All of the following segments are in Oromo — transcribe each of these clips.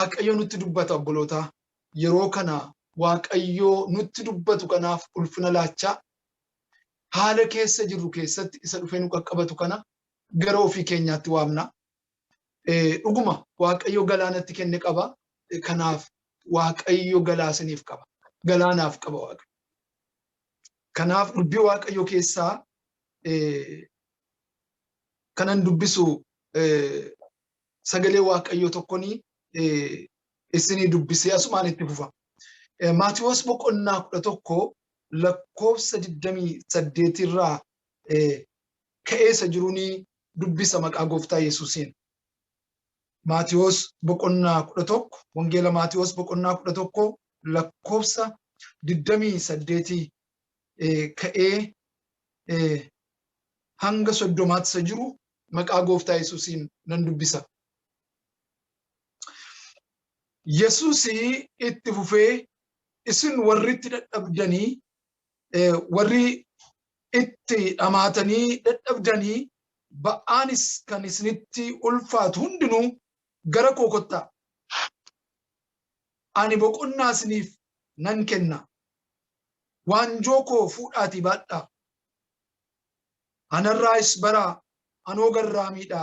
Waaqayyo nutti dubbata, obbolootaa. Yeroo kana Waaqayyo nutti dubbatu kanaaf ulfina laachaa, haala keessa jirru keessatti isa dhufee nu qaqqabatu kana gara ofii keenyaatti waamna. Dhuguma Waaqayyo galaanatti kenne qaba. Kanaaf Waaqayyo galaa isiniif qaba. Galaanaaf qaba Waaqayyo. Kanaaf dubbii Waaqayyo keessaa kanan dubbisu sagalee Waaqayyoo tokkoni isinii dubbisee asumaan itti fufa. Maatiwoos boqonnaa 11 lakkoofsa 28 irraa ka'ee isa jiruun dubbisa maqaa gooftaa Yesuusiin. Maatiwoos boqonnaa 11, Wangeela Maatiwoos boqonnaa 11 lakkoofsa 28 ka'ee hanga 30tti isa jiru maqaa gooftaa Yesuusiin nan dubbisa. Yesuus itti fufee, isin warri itti dadhabdanii, warri itti dhamaatanii dadhabdanii, ba'aanis kan isinitti ulfaatu hundinuu gara koo kottaa. Ani boqonnaa isiniif nan kenna. Waanjoo koo fuudhaatii baadhaa. Anarraayis baraa, anoo garraamiidha,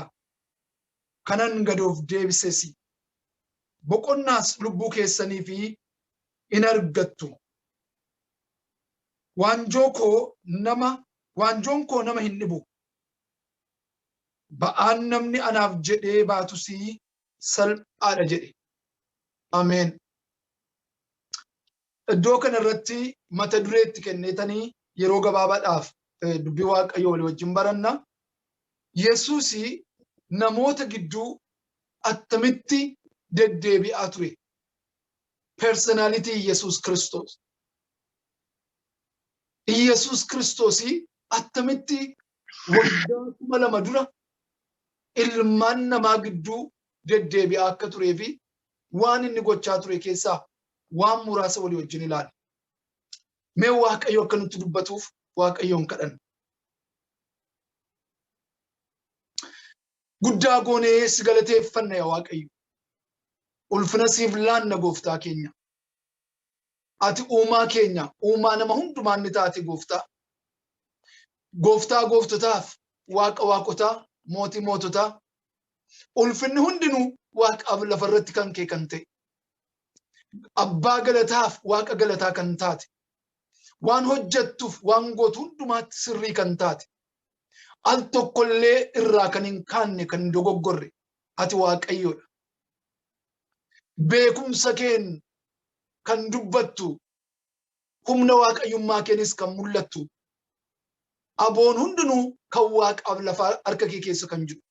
kanan gad of deebisesi. Boqonnaas lubbuu keessaniif in argattu. Waanjoo koo nama waanjoon koo nama hin dhibu. Ba'aan namni anaaf jedhee baatus salphaadha jedhe. Ameen. Iddoo kana irratti mata duree itti kenneetanii yeroo gabaabaadhaaf dubbii Waaqayyoo walii wajjin baranna. Yesuus namoota gidduu attamitti deddeebi'aa ture? Personality Yesuus Kiristoos. Yesuus Kiristoos attamitti waggaa 2000 dura ilmaan namaa gidduu deddeebi'aa akka turee fi waan inni gochaa ture keessaa waan muraasa walii wajjin ilaalla. Mee Waaqayyo akka nutti dubbatuuf Waaqayyoon kadhanna. Guddaa goonee si galateeffanna, yaa Waaqayyo. Ulfina siif laanna, gooftaa keenya. Ati uumaa keenya, uumaa nama hundumaa inni taate gooftaa. Gooftaa gooftotaaf, Waaqa waaqotaa, mootii moototaa. Ulfinni hundinuu waaqaaf lafarratti kan kee kan ta'e. Abbaa galataaf Waaqa galataa kan taate. Waan hojjettuuf waan gootu hundumaatti sirrii kan taate. Al tokkollee irraa kan hin kaanne, kan hin dogoggorre ati Waaqayyoodha. Beekumsa keen kan dubbattu, humna waaqayyummaa keenis kan mul'attu, aboon hundinuu kan waaqaaf lafaa harka kee keessa kan jiru.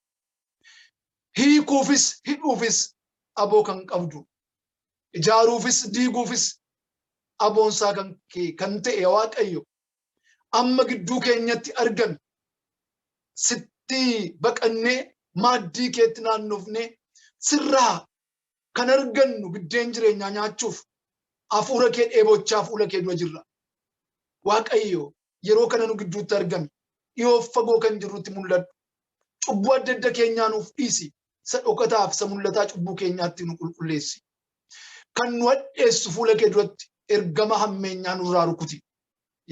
Hiikuufis hidhuufis aboo kan qabdu. Ijaaruufis diiguufis aboonsaa kan kee kan ta'e, Waaqayyo, amma gidduu keenyatti argami. Sitti baqannee, maaddii keetti naannofnee, sirraa kan argannu biddeen jireenyaa nyaachuuf hafuura kee dheebochaa fuula kee dura jirra. Waaqayyo, yeroo kana nu gidduutti argami. Dhiyoof fagoo kan jirrutti mul'adhu. Cubbuu adda adda keenyaa nuuf dhiisi. Isa dhokataaf isa mul'ataa cubbuu keenyaatti nu qulqulleessi. Kan nu hadheessu fuula kee duratti ergama hammeenyaa nurraa rukuti.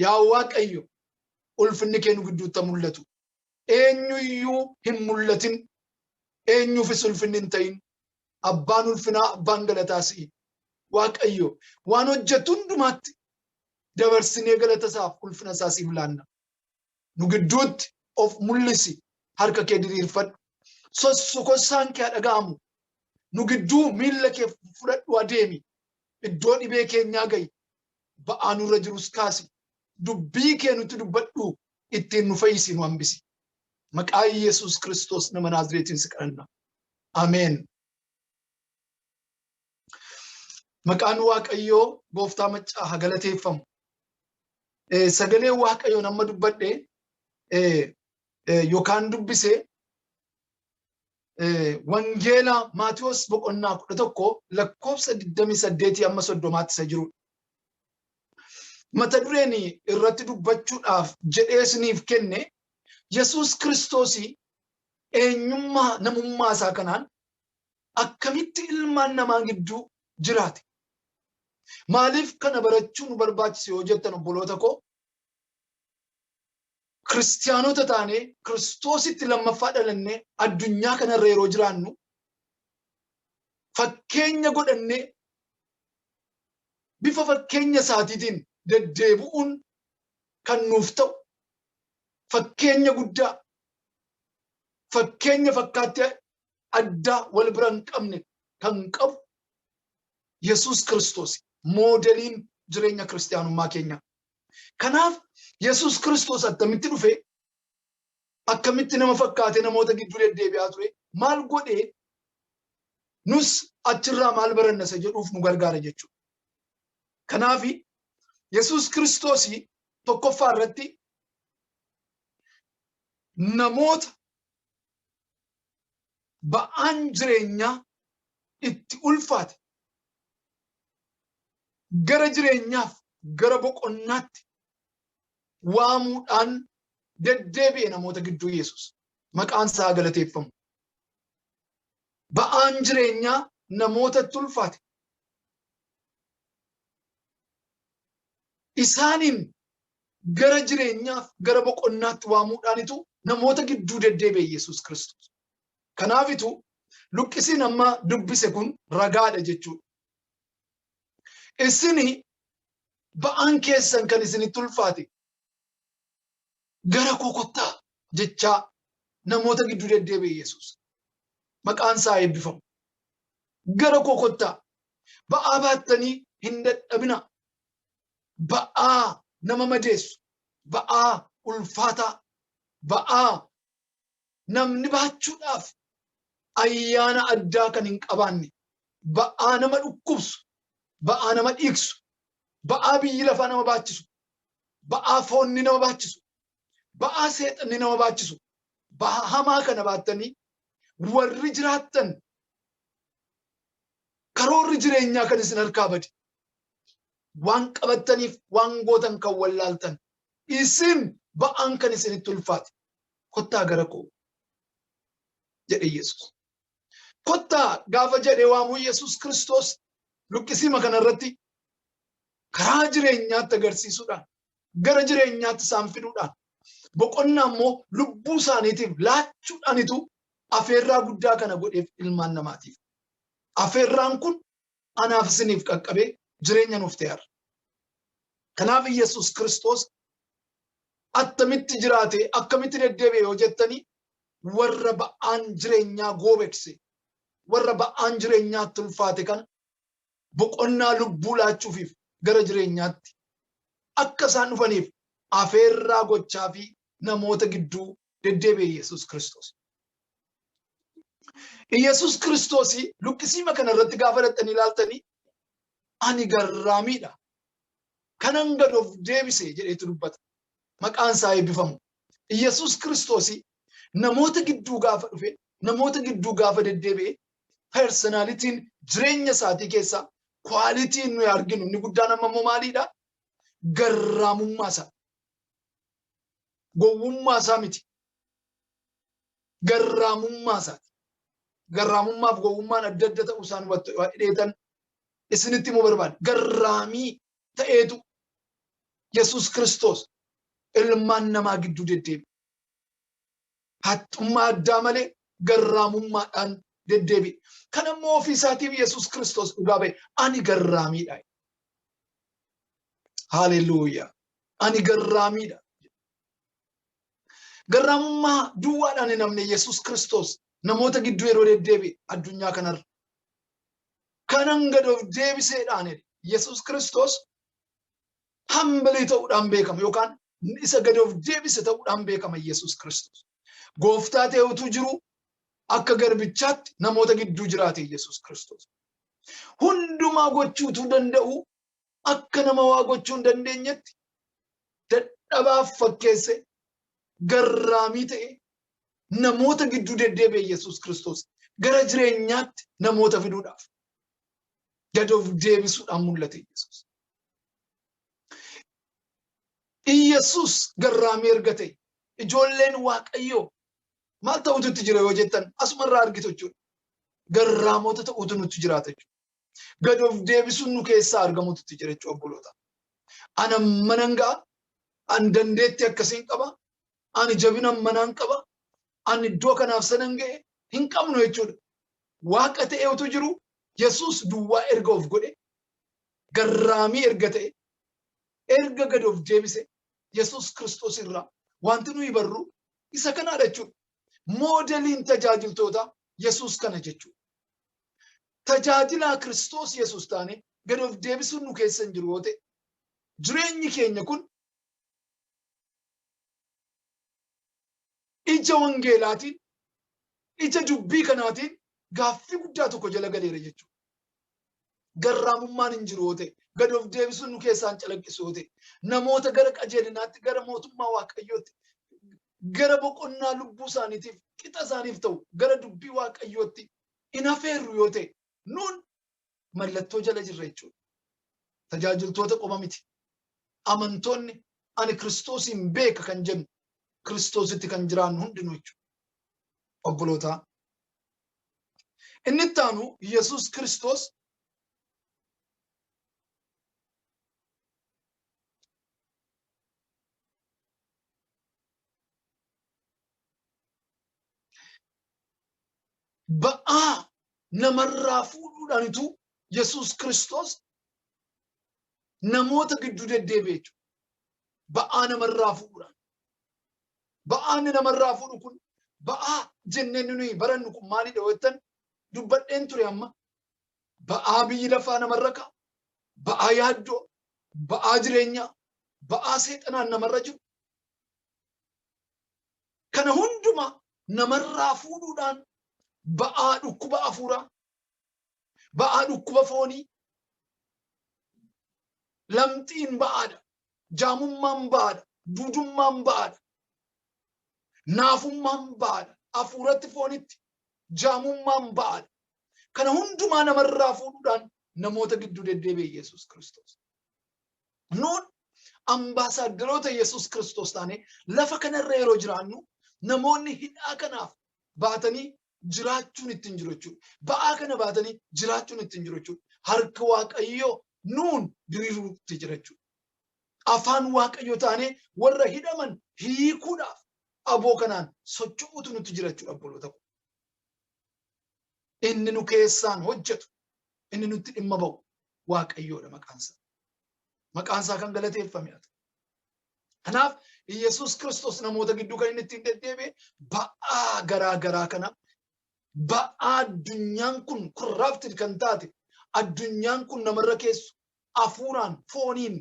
Yaa Waaqayyo, ulfinni kee nu gidduutti haa mul'atu. Eenyuyyuu hin mul'atin. Eenyuufis ulfinni hin ta'in. Abbaan ulfinaa, abbaan galataa si'i. Waaqayyo, waan hojjettu hundumaatti dabarsinee galata isaaf ulfina isaa siif laanna. Nu gidduutti of mul'isi, harka kee diriirfadhu. Sossokossaan kee haa dhaga'amu. Nu gidduu miilla kee fudhadhu adeemi. Iddoo dhibee keenyaa ga'i. Ba'aa nurra jirus kaasi. Dubbii kee nutti dubbadhu, ittiin nu fayyisi, nu hambisi. Maqaa Yesuus Kiristoos nama Naazreetiin si kadhanna. Ameen. Maqaan Waaqayyoo gooftaa maccaa haa galateeffamu. Sagalee Waaqayyoon amma dubbadhe yookaan dubbise Wangeela Maatiyoos boqonnaa 11 lakkoofsa 28 amma 30tti isa jirudha. Mata dureen irratti dubbachuudhaaf jedhee isiniif kenne, Yesuus Kiristoos eenyummaa namummaa isaa kanaan Akkamitti ilmaan namaa gidduu jiraate? Maaliif kana barachuu nu barbaachise yoo jettan, obboloota koo, kiristiyaanota taanee Kiristoositti lammaffaa dhalannee addunyaa kanarra yeroo jiraannu, fakkeenya godhannee bifa fakkeenya isaatiitiin deddeebi'uun kan nuuf ta'u, fakkeenya guddaa, fakkeenya fakkaattii addaa wal bira hin qabne kan qabu Yesuus Kiristoos, moodeliin jireenya kiristiyaanummaa keenyaa. Kanaaf Yesuus Kiristoos attamitti dhufe, akkamitti nama fakkaatee namoota gidduu deddeebi'aa ture, maal godhee, nus achirraa maal baranna isa jedhuuf nu gargaara jechuudha. Kanaaf Yesuus Kiristoos tokkoffaa irratti namoota ba'aan jireenyaa itti ulfaate gara jireenyaaf, gara boqonnaatti waamuudhaan deddeebi'e namoota gidduu Yesuus. Maqaan isaa galateeffamu. Ba'aan jireenyaa namootatti ulfaate. Isaaniin gara jireenyaaf, gara boqonnaatti waamuudhaanitu namoota gidduu deddeebi'e Yesuus Kiristoos. Kanaafitu luqqisiin amma dubbise kun ragaadha jechuudha. Isini ba'aan keessan kan isinitti ulfaate gara koo kottaa jechaa namoota gidduu deddeebi'e Yesuus. Maqaan isaa eebbifamu. Gara koo kottaa. Ba'aa baattanii hin dadhabina. Ba'aa nama madeessu, ba'aa ulfaataa, ba'aa namni baachuudhaaf ayyaana addaa kan hin qabaanne, ba'aa nama dhukkubsu, ba'aa nama dhiigsu, ba'aa biyyi lafaa nama baachisu, ba'aa foonni nama baachisu, ba'aa seexanni nama baachisu, ba'aa hamaa kana baattanii warri jiraattan, karoorri jireenyaa kan isin harkaa bade, waan qabattaniif waan gootan kan wallaaltan, isin ba'aan kan isinitti ulfaate, kottaa gara koo jedhe Yesus. Kottaa gaafa jedhe waamuu Yesus Kiristoos luqqisiima kanarratti karaa jireenyaatti agarsiisuudhaan, gara jireenyaatti isaan fiduudhaan, boqonnaa immoo lubbuu isaaniitiif laachuudhaanitu afeerraa guddaa kana godheef ilmaan namaatiif. Afeerraan kun anaaf isiniif qaqqabee jireenya nuuf ta'eera. Kanaaf Yesus Kiristoos attamitti jiraate, akkamitti deddeebi'e yoo jettanii, warra ba'aan jireenyaa goobekse, warra ba'aan jireenyaatti ulfaate kana boqonnaa lubbuu laachuufiif, gara jireenyaatti akka isaan dhufaniif afeerraa gochaa fi namoota gidduu deddeebi'e Yesuus Kiristoos. Yesuus Kiristoos luqqisiima kana irratti gaafa dhaqxanii ilaaltanii, "Ani garraamiidha. Kanan gad of deebise" jedheetu dubbata. Maqaan isaa eebbifamu. Yesuus Kiristoos namoota gidduu gaafa dhufe, namoota gidduu gaafa deddeebi'e, personalityn jireenya isaatii keessaa qualityn nuyi arginu inni guddaan amma immoo maaliidha? Garraamummaa isaa. Gowwummaa isaa miti. Garraamummaa isaati. Garraamummaaf gowwummaan adda adda ta'uu isaan hubattu isinitti himuu barbaada. Garraamii ta'eetu Yesuus Kiristoos ilmaan namaa gidduu deddeebi'e. Haxxummaa addaa malee garraamummaadhaan deddeebi'e. Kan ammoo ofii isaatiif Yesuus Kiristoos dhugaa ba'e, "Ani garraamiidha." Haaleluyyaa. Ani garraamiidha. Garraamummaa duwwaadhaan hin hafne. Yesuus Kiristoos namoota gidduu yeroo deddeebi'e addunyaa kanarra, kanan gad of deebiseedhaan jedhe. Yesuus Kiristoos humble ta'uudhaan beekama yookaan isa gad of deebise ta'uudhaan beekama Yesuus Kiristoos. Gooftaa ta'e utuu jiru akka garbichaatti namoota gidduu jiraate Yesuus Kiristoos. Hundumaa gochuu utuu danda'u akka nama waa gochuu hin dandeenyetti dadhabaaf fakkeesse, garraamii ta'e namoota gidduu deddeebi'e Yesuus Kiristoos gara jireenyaatti namoota fiduudhaaf gad of deebisuudhaan mul'ate Yesuus. Yesuus garraamii erga ta'e, ijoolleen Waaqayyoo maal ta'utu itti jira yoo jettan, asumarraa argitu jechuudha. Garraamota ta'uutu nutti jiraata jechuudha. Gad of deebisuun nu keessaa argamutu itti jira jechuudha obboloota. Ana manan ga'a, an dandeettii akkasiin qaba, ani jabina manaan qaba, ani iddoo kanaaf sanan ga'e hin qabnu jechuudha. Waaqa ta'ee utuu jiru Yesuus duwwaa erga of godhe, garraamii erga ta'e, erga gad of deebise Yesuus Kiristoos irraa wanti nuyi barru isa kanaadha jechuudha. Moodeliin tajaajiltootaa Yesuus kana jechuudha. Tajaajilaa Kiristoos Yesuus taane gad of deebisuun nu keessa hin jiru yoo ta'e, jireenyi keenya kun ija wangeelaatiin, ija dubbii kanaatiin gaaffii guddaa tokko jala galeera jechuudha. Garraamummaan hin jiru yoo ta'e, gad of deebisuun nu keessaan calaqqisu yoo ta'e, namoota gara qajeelinaatti, gara mootummaa Waaqayyootti, gara boqonnaa lubbuu isaaniitiif qixa isaaniif ta'u, gara dubbii Waaqayyootti hin afeerru yoo ta'e, nuun mallattoo jala jirra jechuudha. Tajaajiltoota qofa miti. Amantoonni ani Kiristoosiin beeka kan jennu Kiristoositti kan jiraannu hundinuu jechuudha. Obbolootaa. Inni itti aanu Yesuus Kiristoos ba'aa namarraa fuudhuudhaanitu Yesuus Kiristoos namoota gidduu deddeebi'e jechuudha. Ba'aa namarraa fuudhuudhaan. Ba'aan namarraa fuudhu kun ba'aa jenneen nuyi barannu kun maalidha yoo jettan dubbadheen ture amma. Ba'aa biyyi lafaa namarra kaa'u, ba'aa yaaddoo, ba'aa jireenyaa, ba'aa seexanaan namarra jiru. Kana hundumaa namarraa fuudhuudhaan ba'aa dhukkuba hafuuraa, ba'aa dhukkuba foonii, lamxiin ba'aadha, jaamummaan ba'aadha, duudummaan ba'aadha, naafummaan ba'aadha, hafuuratti foonitti jaamummaan ba'aadha. Kana hundumaa namarraa fuudhuudhaan namoota gidduu deddeebi'e Yesuus Kiristoos. Nuun ambaasaaddaroota Yesuus Kiristoos taanee lafa kanarra yeroo jiraannu namoonni hidhaa kanaaf baatanii jiraachuun ittiin jiru jechuudha. Ba'aa kana baatanii jiraachuun ittiin jiru jechuudha. Harka Waaqayyoo nuun diriiruutti jira jechuudha. Afaan Waaqayyoo taanee warra hidhaman hiikuudhaaf aboo kanaan socho'uutu nutti jira jechuudha obboloota koo. Inni nu keessaan hojjetu, inni nutti dhimma ba'u Waaqayyoodha maqaan isaa. Maqaan isaa kan galateeffame haa ta'u. Kanaaf Yesuus Kiristoos namoota gidduu kan inni ittiin deddeebi'e ba'aa garaa garaa kana, ba'aa addunyaan kun corrupted kan taate, addunyaan kun namarra keessu hafuuraan, fooniin,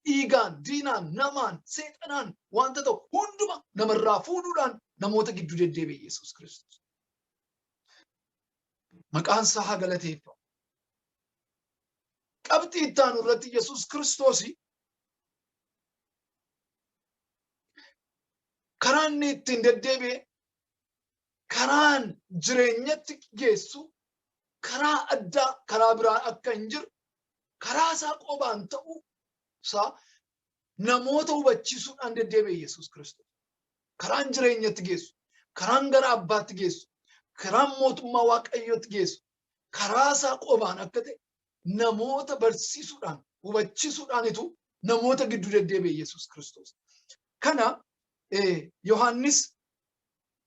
dhiigaan, diinaan, namaan, seexanaan wanta ta'u hunduma namarraa fuudhuudhaan namoota gidduu deddeebi'e Yesuus Kiristoos. Maqaan isaa haa galateeffamu. Qabxii itti aanu irratti Yesuus Kiristoos karaa inni ittiin deddeebi'e, karaan jireenyatti geessu karaa addaa karaa biraa akka hin jirre, karaa isaa qobaan ta'uu isaa namoota hubachiisuudhaan deddeebi'e Yesuus Kiristoos. Karaan jireenyatti geessu, karaan gara abbaatti geessu, karaan mootummaa Waaqayyootti geessu karaa isaa qobaan akka ta'e namoota barsiisuudhaan hubachiisuudhaanitu namoota gidduu deddeebi'e Yesuus Kiristoos. Kana Yohaannis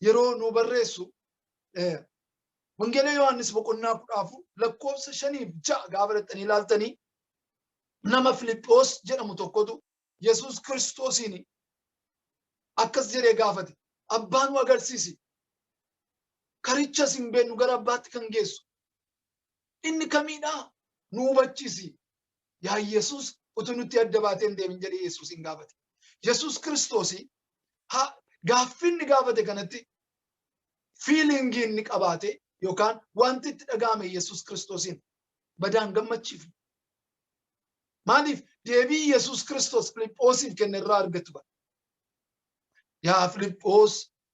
yeroo nu barreessu Wangeela Yohaannis boqonnaa 14 lakkoofsa 5 6 gaafa dhaqxanii ilaaltanii, nama Filiphos jedhamu tokkotu Yesuus Kiristoosiin akkas jedhee gaafate: "Abbaa nu agarsiisi. Karichas hin beeknu gara abbaatti kan geessu. Inni kamiidhaa? Nu hubachiisi. Yaa Yesuus, utuu nutti adda baatee hin deemin" jedhee Yesuusin gaafate. Yesuus Kiristoosii gaaffii inni gaafate kanatti feelingii inni qabaate yookaan wanti itti dhaga'ame Yesuus Kiristoosiin badaan gammachiifne. Maaliif? Deebii Yesuus Kiristoos Filiphosiif kenne irraa argatu bara. "Yaa Filiphos,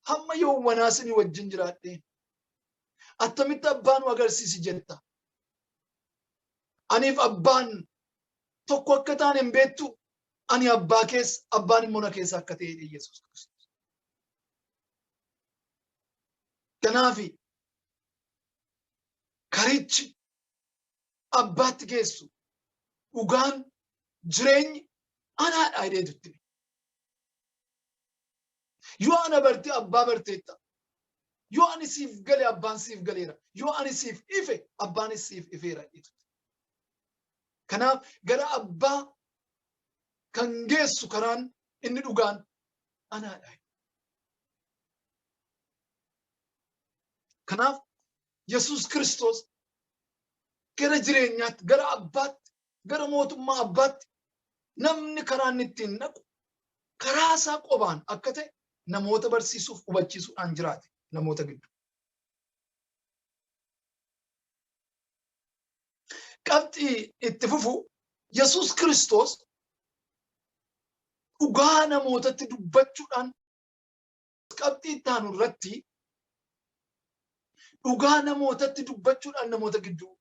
hamma yoowwanaa isinii wajjin jiraadhee attamitti abbaa nu agarsiisi jetta? Aniif abbaan tokko akka taane hin beektu? Ani abbaa keessa, abbaan immoo na keessa akka ta'edha Yesuus Kiristoos. Kanaaf Karichi abbaatti geessu, dhugaan, jireenyi anaadha jedheetu itti hime. Yoo ana barte abbaa barteetta. Yoo ani siif gale abbaan siif galeera. Yoo ani siif ife abbaanis siif ifeera jedheetu. Kanaaf gara abbaa kan geessu karaan inni dhugaan anaadha. Kanaaf Yesuus Kiristoos gara jireenyaatti, gara abbaatti, gara mootummaa abbaatti namni karaa inni ittiin dhaqu karaa isaa qobaan akka ta'e namoota barsiisuuf hubachiisuudhaan jiraate namoota gidduu. Qabxii itti fufu, Yesuus Kiristoos dhugaa namootatti dubbachuudhaan, qabxii itti aanu irratti dhugaa namootatti dubbachuudhaan namoota gidduu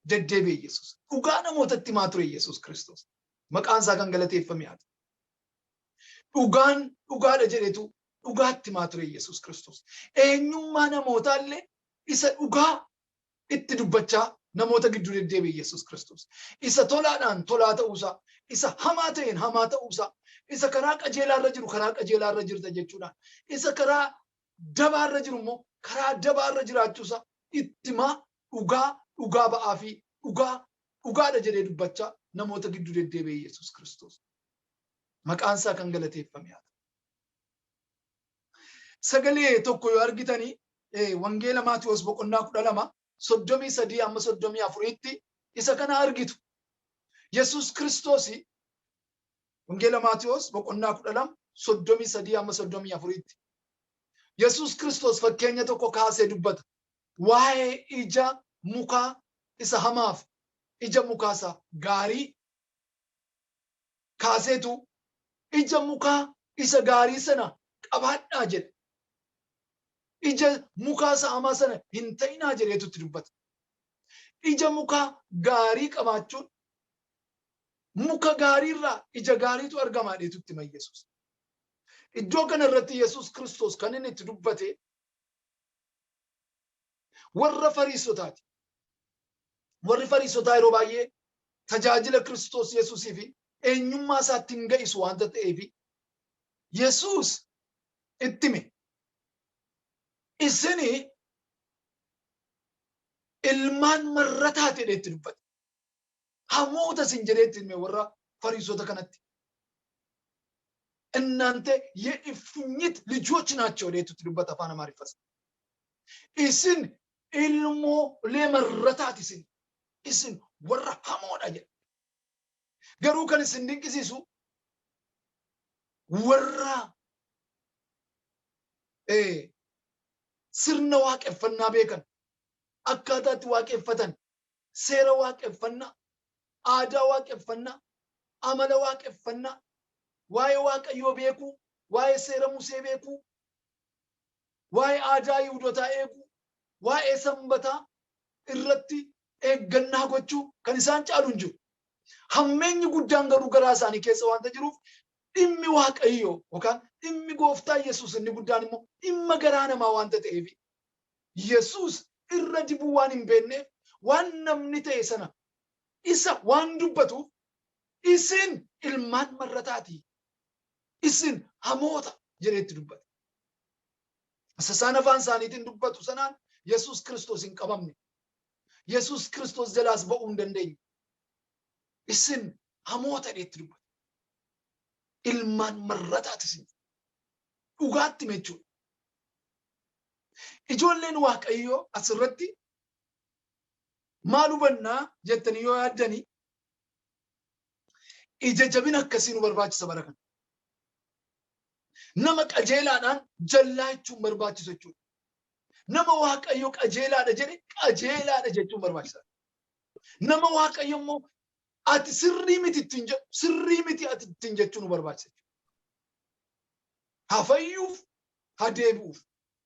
deddeebi'e Yesuus. Dhugaa namootatti himaa ture Yesuus Kiristoos. Maqaan isaa kan galateeffame haa ta'u. Dhugaan dhugaadha jedhetu dhugaatti himaa ture Yesuus Kiristoos. Eenyummaa namootaa illee isa dhugaa itti dubbachaa namoota gidduu deddeebi'e Yesuus Kiristoos. Isa tolaadhaan tolaa ta'uusaa, isa hamaa ta'een hamaa ta'uusaa, isa karaa qajeelaa irra jiru karaa qajeelaa irra jirta jechuudhaan, isa karaa dabaa irra jiru immoo karaa dabaa irra jiraachuusaa ittimaa dhugaa dhugaa ba'aa fi dhugaa dhugaadha jedhee dubbachaa namoota gidduu deddeebi'e Yesuus Kiristoos. Maqaan isaa kan galateeffame haa ta'u. Sagalee tokko yoo argitanii, Wangeela Maatiwoos boqonnaa 12 33 amma 34tti isa kana argitu. Yesuus Kiristoos Wangeela Maatiwoos boqonnaa 12 33 amma 34tti Yesuus Kiristoos fakkeenya tokko kaasee dubbata. Waa'ee ija mukaa isa hamaaf ija mukaa isa gaarii kaaseetu, ija mukaa isa gaarii sana qabaadhaa jedha. Ija mukaa isa hamaa sana hin ta'inaa jedheetu itti dubbata. Ija mukaa gaarii qabaachuun, muka gaarii irraa ija gaariitu argama jedheetu itti hima Yesuus. Iddoo kana irratti Yesuus Kiristoos kan inni itti dubbate warra Fariisotaati. Warri Fariisotaa yeroo baay'ee tajaajila Kiristoos Yesuusii fi eenyummaa isaatti hin ga'isu waanta ta'eef Yesuus itti hime. Isini ilmaan marrataati jedhee itti dubbate. Hamoota isin jedhee itti hime warra Fariisota kanatti. እናንተ የእፉኝት ልጆች ናቸው jedheetu itti dubbata afaan Amaariffas. Isin ilmoolee marrataati isin. Isin warra hamoodha jedha. Garuu kan isin dinqisiisu, warra sirna waaqeffannaa beekan, akkaataa itti waaqeffatan, seera waaqeffannaa, aadaa waaqeffannaa, amala waaqeffannaa, waa'ee Waaqayyoo beekuu, waa'ee seera Musee beekuu, waa'ee aadaa Yihudotaa eeguu, waa'ee sanbataa irratti eeggannaa gochuu kan isaan caalu hin jiru. Hammeenyi guddaan garuu garaa isaanii keessa waanta jiruuf, dhimmi Waaqayyoo yookaan dhimmi Gooftaa Yesuus inni guddaan immoo dhimma garaa namaa waanta ta'eef, Yesuus irra dibuu waan hin beekneef, waan namni ta'e sana isa waan dubbatuuf, isin ilmaan marrataati, isin hamoota jedheetti dubbate. Isa isaan afaan isaaniitiin dubbatu sanaan Yesuus Kiristoos hin qabamne. Yesuus Kiristoos jalaas ba'uu hin dandeenye. Isin hamoota jedheetti dubbate. Ilmaan marrataati isin. Dhugaatti hime jechuudha. Ijoolleen Waaqayyoo asirratti maal hubannaa jettanii yoo yaaddanii, ija jabina akkasii nu barbaachisa bara kana. Nama qajeelaadhaan jallaa jechuun barbaachisu jechuudha. Nama Waaqayyo qajeelaadha jedhe qajeelaadha jechuun barbaachisaadha. Nama Waaqayyo immoo ati sirrii miti ittiin jedhu, sirrii miti ati ittiin jechuu nu barbaachisa jechuudha. Haa fayyuuf, haa deebi'uuf,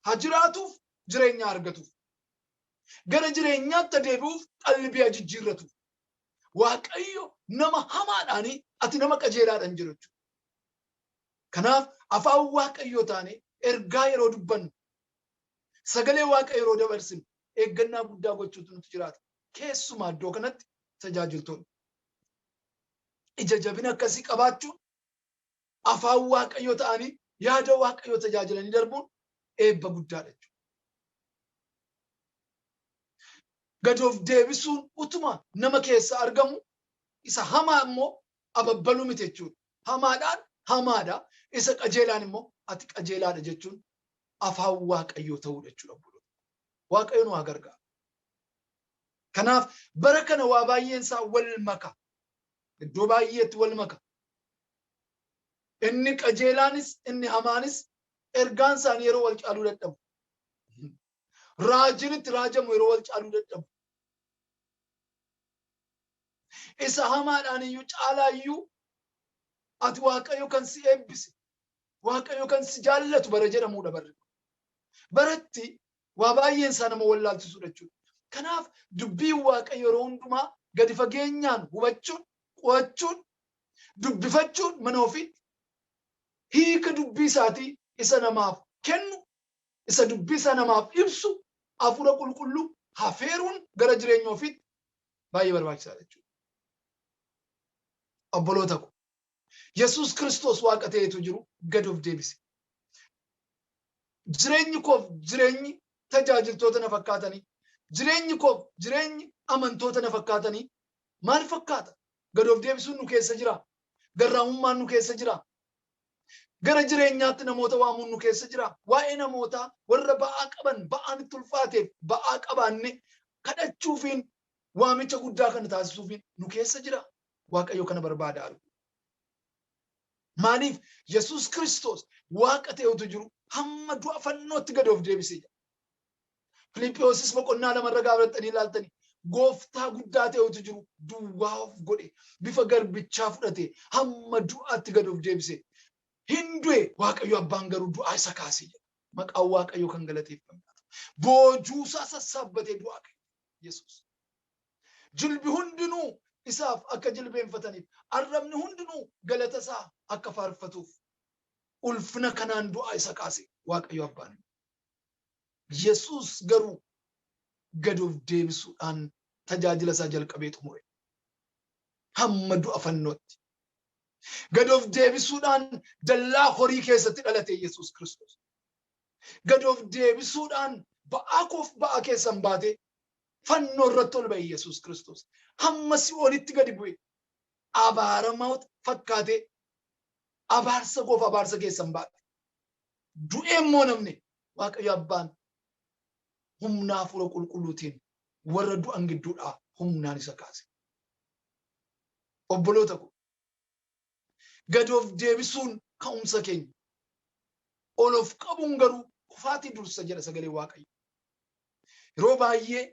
haa jiraatuuf, jireenya argatuuf. Gara jireenyaatti deebi'uuf qalbii haa jijjiirratuuf. Waaqayyo nama hamaadhaanii ati nama qajeelaadhaan jiru jechuudha. Kanaaf afaan Waaqayyoo taane ergaa yeroo dubbannu, sagalee Waaqa yeroo dabarsinu, eeggannaa guddaa gochuutu nutti jiraata. Keessumaa iddoo kanatti tajaajiltoonni. Ija jabina akkasii qabaachuun afaan Waaqayyoo ta'anii yaada Waaqayyoo tajaajilanii darbuun eebba guddaadha jechuudha. Gad of deebisuun utuma nama keessa argamu isa hamaa immoo ababbaluu miti jechuudha. Hamaadhaan hamaadha. Isa qajeelaan immoo ati qajeelaadha jechuun afaan Waaqayyoo ta'uudha jechuudha. Waaqayyo nu haa gargaaru. Kanaaf bara kana waa baay'een isaa wal maka. Iddoo baay'eetti wal maka. Inni qajeelaanis inni hamaanis ergaan isaanii yeroo wal caaluu dadhabu. Raajiin itti raajamu yeroo wal caaluu dadhabu. Isa hamaadhaan iyyuu caalaa iyyuu ati Waaqayyo kan si eebbise, Waaqayyo kan si jaallatu bara jedhamudha barri. Baratti waa baay'een isaa nama wallaalchisudha jechuudha. Kanaaf dubbiin Waaqayyo yeroo hundumaa gadi fageenyaan hubachuun, qo'achuun, dubbifachuun mana ofiitti hiika dubbii isaatii isa namaaf kennu, isa dubbii isaa namaaf ibsu, hafuura qulqulluu hafeeruun gara jireenya ofiitti baay'ee barbaachisaadha jechuudha. Obboloota ko, Yesuus Kiristoos Waaqa ta'etu jiru gad of deebise. Jireenyi koof jireenyi tajaajiltoota na fakkaatanii, jireenyi koof jireenyi amantoota na fakkaatanii maal fakkaata? Gad of deebisuun nu keessa jira. Garraamummaan nu keessa jira. Gara jireenyaatti namoota waamuun nu keessa jira. Waa'ee namootaa warra ba'aa qaban, ba'aan itti ulfaateef ba'aa qabaanne kadhachuufiin waamicha guddaa kana taasisuufiin nu keessa jira. Waaqayyo kana barbaada argu. Maaliif Yesuus Kiristoos Waaqa ta'etu jiru hamma du'a fannootti gad of deebisee jira. Filiphiyoosis boqonnaa 2 irra gaafatanii ilaaltanii gooftaa guddaa ta'etu jiru duwwaa of godhe, bifa garbichaa fudhate, hamma du'aatti gad of deebise. Hin du'e, Waaqayyo abbaan garuu du'aa isa kaasee jira. Maqaan Waaqayyo kan galateeffame. Boojuusaa sassaabbatee du'aa ka'e Yesuus. Jilbi hundinuu isaaf akka jilbeenfataniif, arrabni hundinuu galata isaa akka faarfatuuf ulfina kanaan du'aa isa kaase Waaqayyo abbaan. Yesuus garuu gad of deebisuudhaan tajaajila isaa jalqabee xumure. Hamma du'a fannootti. Gad of deebisuudhaan dallaa horii keessatti dhalate Yesuus Kiristoos. Gad of deebisuudhaan ba'aa koof ba'aa keessan baatee fannoo irratti ol ba'e Yesuus Kiristoos. Hamma si'oolitti gadi bu'e. Abaaramaa fakkaatee abaarsa koof abaarsa keessan baate. Du'ee immoo namni Waaqayyo abbaan humna hafuura qulqulluutiin warra du'an gidduudhaa humnaan isa kaase. Obboloota ko, gad of deebisuun ka'umsa keenya. Ol of qabuun garuu kufaatii dursa jedha sagalee Waaqayyo. Yeroo baay'ee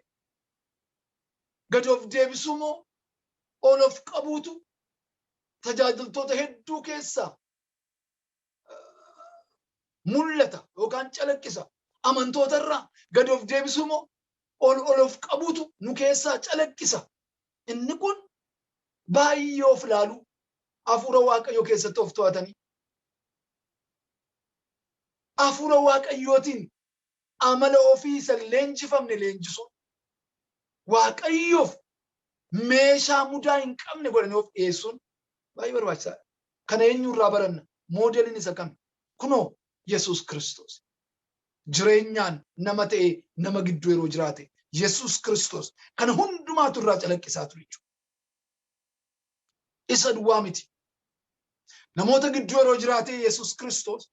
gad of deebisuu moo ol of qabuutu tajaajiltoota hedduu keessaa mul'ata yookaan calaqqisa? Amantoota irraa gad of deebisuu moo ol of qabuutu nu keessaa calaqqisa? Inni kun baay'ee of ilaaluu, hafuura Waaqayyoo keessatti of to'atanii, hafuura Waaqayyootiin amala ofii isa leenjifamne leenjisuun, Waaqayyoof meeshaa mudaa hin qabne godhanii of dhiyeessuun baay'ee barbaachisaadha. Kana eenyurraa baranna? Moodeliin isa kami? Kunoo Yesuus Kiristoos. Jireenyaan nama ta'e nama gidduu yeroo jiraate Yesuus Kiristoos kana hundumaatu irraa calaqqisaa ture jechuudha. Isa duwwaa miti. Namoota gidduu yeroo jiraate Yesuus Kiristoos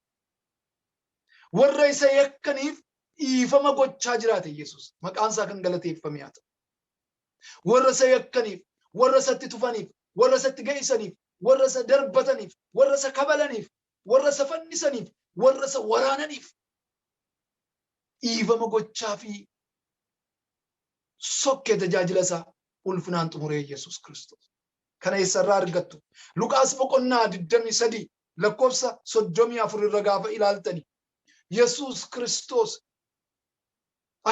warra isa yakkaniif dhiifama gochaa jiraate Yesuus. Maqaan isaa kan galateeffame haa ta'u. Warra isa yakkaniif, warra isatti tufaniif, warra isatti ga'isaniif, warra isa darbataniif, warra isa kabalaniif, warra isa fannisaniif, warra isa waraananiif dhiifama gochaa fi sokkee tajaajila isaa ulfinaan xumuree Yesuus Kiristoos. Kana eessarraa argattu? Luqaas boqonnaa 23 lakkoofsa 34 irra gaafa ilaaltani Yesuus Kiristoos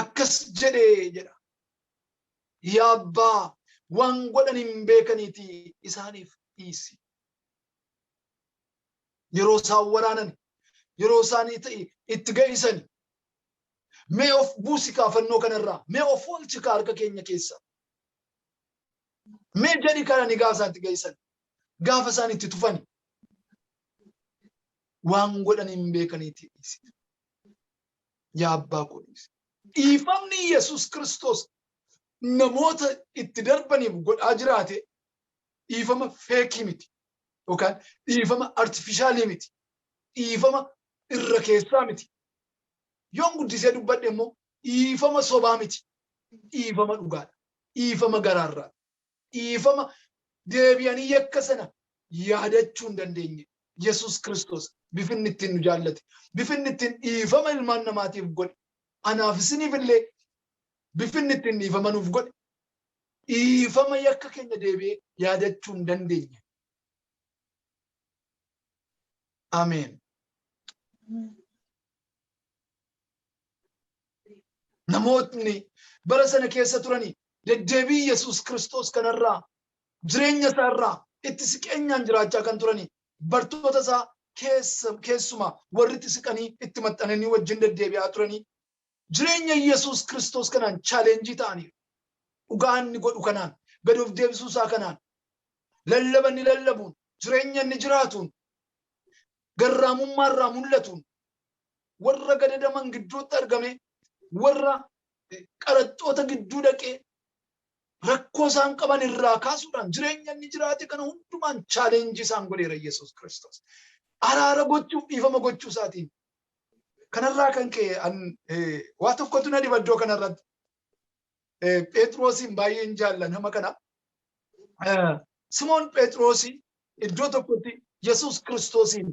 akkas jedhee jedha. Yaa abbaa, waan godhan hin beekaniitii isaaniif dhiisi. Yeroo isaan waraanan, yeroo isaanii ta'e itti ga'isan, Mee of buusi kaa fannoo kanarraa. Mee of oolchi kaa harka keenya keessa. Mee jedhi kana ni gaafa isaan itti geessan. Gaafa isaan itti tufani. Waan godhan hin beekaniiti dhiisi. Yaa abbaa koo dhiisi. Dhiifamni Yesuus Kiristoos namoota itti darbaniif godhaa jiraate dhiifama feekii miti. Yookaan dhiifama artifishaalii miti. Dhiifama irra keessaa miti. Yoon guddisee dubbadhe immoo dhiifama sobaa miti. Dhiifama dhugaadha. Dhiifama garaarraa. Dhiifama deebi'anii yakka sana yaadachuu hin dandeenye. Yesuus Kiristoos bifinni ittiin nu jaallate, bifinni ittiin dhiifama ilmaan namaatiif godhe, anaaf isiniif illee bifinni ittiin dhiifama nuuf godhe, dhiifama yakka keenya deebi'ee yaadachuu hin dandeenye. Ameen. Namootni bara sana keessa turanii deddeebii Yesuus Kiristoos kanarraa jireenya isaarraa itti siqeenyaan jiraachaa kan turanii bartoota isaa keessumaa warri itti siqanii itti maxxananii wajjin deddeebi'aa turanii jireenya Yesuus Kiristoos kanaan chaalenjii ta'aniiru. Dhugaa inni godhu kanaan, gad of deebisuu isaa kanaan, lallaba inni lallabuun, jireenya inni jiraatuun, garraamummaa irraa mul'atuun, warra gadadaman gidduutti argame, warra qaraxxoota gidduu dhaqee rakkoo isaan qaban irraa kaasuudhaan jireenya inni jiraate kana hundumaan chaalenjii isaan godheera Yesuus Kiristoos. Araara gochuuf dhiifama gochuu isaatiin. Kanarraa kan ka'e waa tokkotu na dhiba iddoo kanarratti. Phexrosiin baay'een jaalla nama kana. Simoon Phexrosi iddoo tokkotti Yesuus Kiristoosiin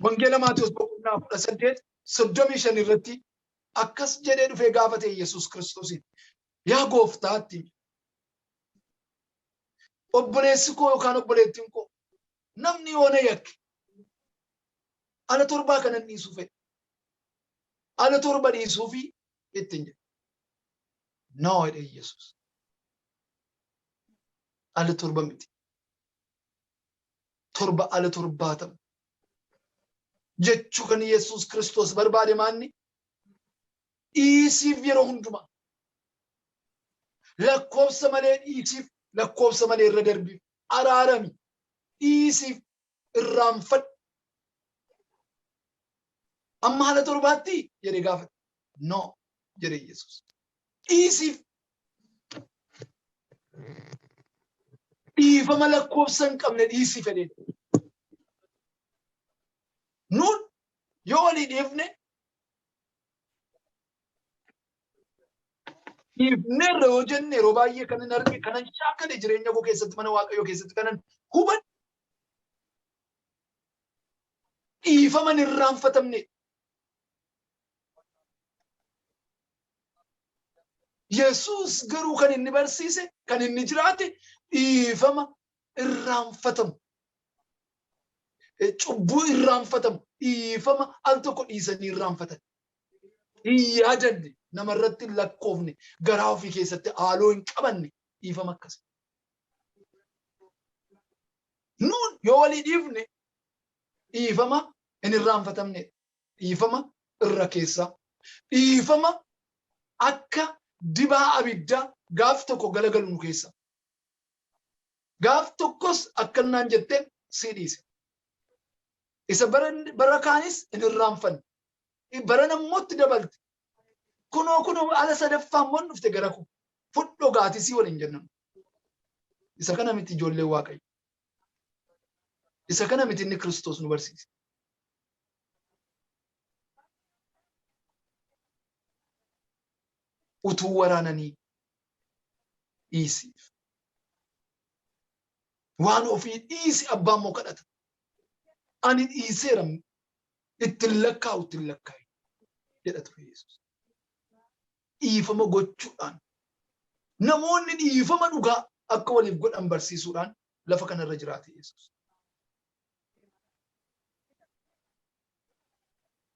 Wangeela Maatewos boqonnaa 18:35 irratti akkas jedhee dhufee gaafate Yesuus Kiristoosiin. Yaa gooftaatti obboleessi koo yookaan obboleettiin koo namni yoo na yakke ala torbaa kanan dhiisuu fedhe. Ala torba dhiisuufi ittiin jedhe. No jedhe Yesuus. Ala torba miti. Torba ala torbaatama. Jechuu kan Yesuus Kiristoos barbaade maanni dhiisiif yeroo hundumaa. Lakkoofsa malee dhiisiif, lakkoofsa malee irra darbiif, araarami, dhiisiif, irraanfadhu. Amma haala torbaatti jedhee gaafate. No jedhe Yesuus. Dhiisiif. Dhiifama lakkoofsa hin qabne dhiisii fedheen. Nuun yoo walii dhiifne dhiifneerra yoo jenne yeroo baay'ee kanan arge kanan shaakale jireenya koo keessatti mana Waaqayyoo keessatti kanan hubadhe dhiifama hin irraanfatamne. Yesuus garuu kan inni barsiise kan inni jiraate dhiifama irraanfatamu. Cubbuu irraanfatamu dhiifama al tokko dhiisanii irraanfatan. Hin yaadanne, namarratti hin lakkoofne, garaa ofii keessatti haaloo hin qabanne dhiifama akkasii. Nuun yoo walii dhiifne dhiifama hin irraanfatamne, dhiifama irra keessaa, dhiifama akka dibaa abiddaa gaaf tokko galagalu nu keessa. Gaaf tokkos akka naan jetteen sii dhiise. Isa bara kaanis hin irraanfanne. Bara nammootti dabalte. Kunoo kunoo ala sadaffaa immoo dhufte gara koo. Fudhoo gaatisii waliin jennan. Isa kana miti ijoollee Waaqayyo. Isa kana miti inni Kiristoos nu barsiise. Utuu waraananii dhiisiif. Waan ofii dhiisi abbaa immoo kadhata. Ani dhiiseera ittiin lakkaa'u ittiin lakkaa'i jedha ture Yesuus. Dhiifama gochuudhaan namoonni dhiifama dhugaa akka waliif godhan barsiisuudhaan lafa kanarra jiraate Yesuus.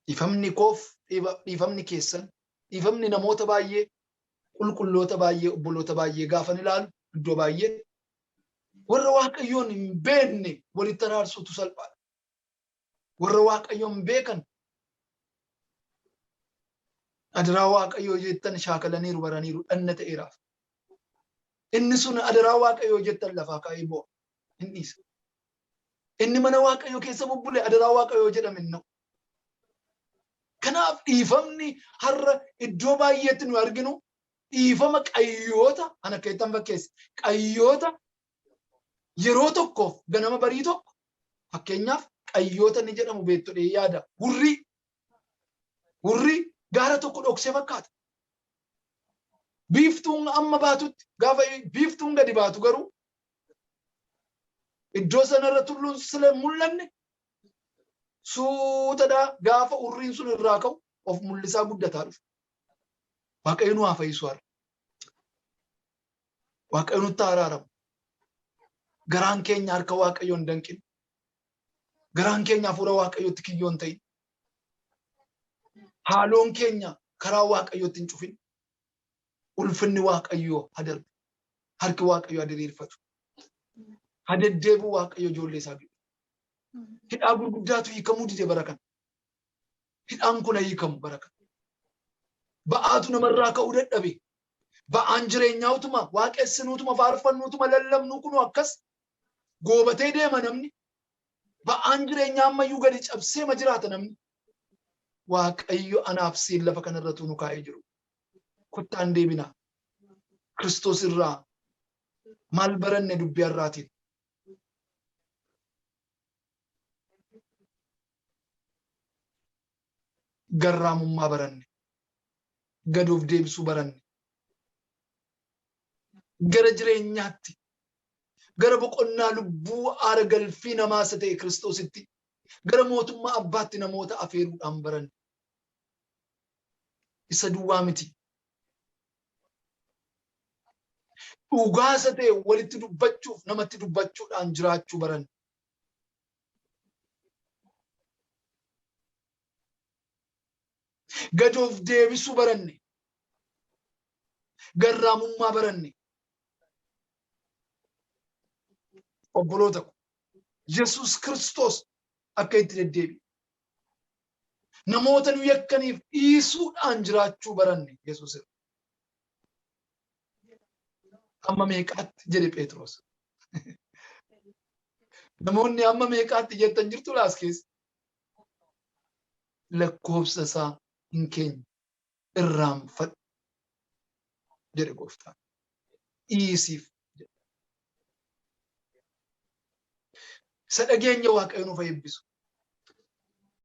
Dhiifamni koof dhiifamni keessan dhiifamni namoota baay'ee qulqulloota baay'ee obboloota baay'ee gaafan ilaalu iddoo baay'ee warra Waaqayyoon hin beekne walitti araarsuutu salphaadha. Warra Waaqayyoon beekan Adaraa Waaqayyoo jettan shaakalaniiru baraniiru dhanna ta'eeraaf. Inni sun adaraa Waaqayyoo jettan lafaa ka'ee bo'a. Hin dhiisa. Inni mana Waaqayyoo keessa bubbule adaraa Waaqayyoo jedhame hin na'u. Kanaaf dhiifamni har'a iddoo baay'eetti nu arginu dhiifama qayyoota an akka ittan fakkeesse qayyoota yeroo tokkoof ganama barii tokko fakkeenyaaf qayyoota ni jedhamu beektodhee yaada hurrii hurrii gaara tokko dhoksee fakkaata. Biiftuun amma baatutti gaafa biiftuun gadi baatu garuu iddoo sanarra tulluun sila hin mul'anne suutadhaa gaafa hurriin sun irraa ka'u of mul'isaa guddataa dhufa. Waaqayyo nu haa fayyisu har'a. Waaqayyo nutti haa araaramu. Garaan keenya harka Waaqayyoo hin danqin. Garaan keenya hafuura Waaqayyootti kiyyoo hin ta'in. Haaloon keenya karaa Waaqayyootti hin cufin. Ulfinni Waaqayyoo haa darbu. Harki Waaqayyoo haa diriirfatu. Haa deddeebi'u Waaqayyo ijoollee isaa gidduu. Hidhaa gurguddaatu hiikamuu dide bara kana. Hidhaan kun haa hiikamu bara kana. Ba'aatu namarraa ka'uu dadhabe. Ba'aan jireenyaa utuma waaqessinuutuma faarfannuutuma lallabnuu kunoo akkas goobatee deema namni. Ba'aan jireenyaa ammayyuu gadi cabsee ma jiraata namni. Waaqayyo anaaf siin lafa kanarratuu nu kaa'ee jiru. Kottaan deebinaa. Kiristoos irraa maal baranne dubbii har'aatiin? Garraamummaa baranne. Gad of deebisuu baranne. Gara jireenyaatti, gara boqonnaa lubbuu aara galfii namaa isa ta'e Kiristoositti, gara mootummaa abbaatti namoota afeeruudhaan baranne. Isa duwwaa miti. Dhugaa isa ta'e walitti dubbachuuf namatti dubbachuudhaan jiraachuu baranne. Gad of deebisuu baranne. Garraamummaa baranne. Obboloota ko, Yesuus Kiristoos akka itti deddeebi'e. Namoota nu yakkaniif dhiisuudhaan jiraachuu baranne Yesuus irra. Amma meeqaatti jedhe Phexros. Namoonni amma meeqaatti jettan jirtu laas keessa. Lakkoofsa isaa hin keenye irraanfadhu jedhe gooftaan. Dhiisiif jedhe. Isa dhageenya Waaqayyo nuuf haa eebbisu.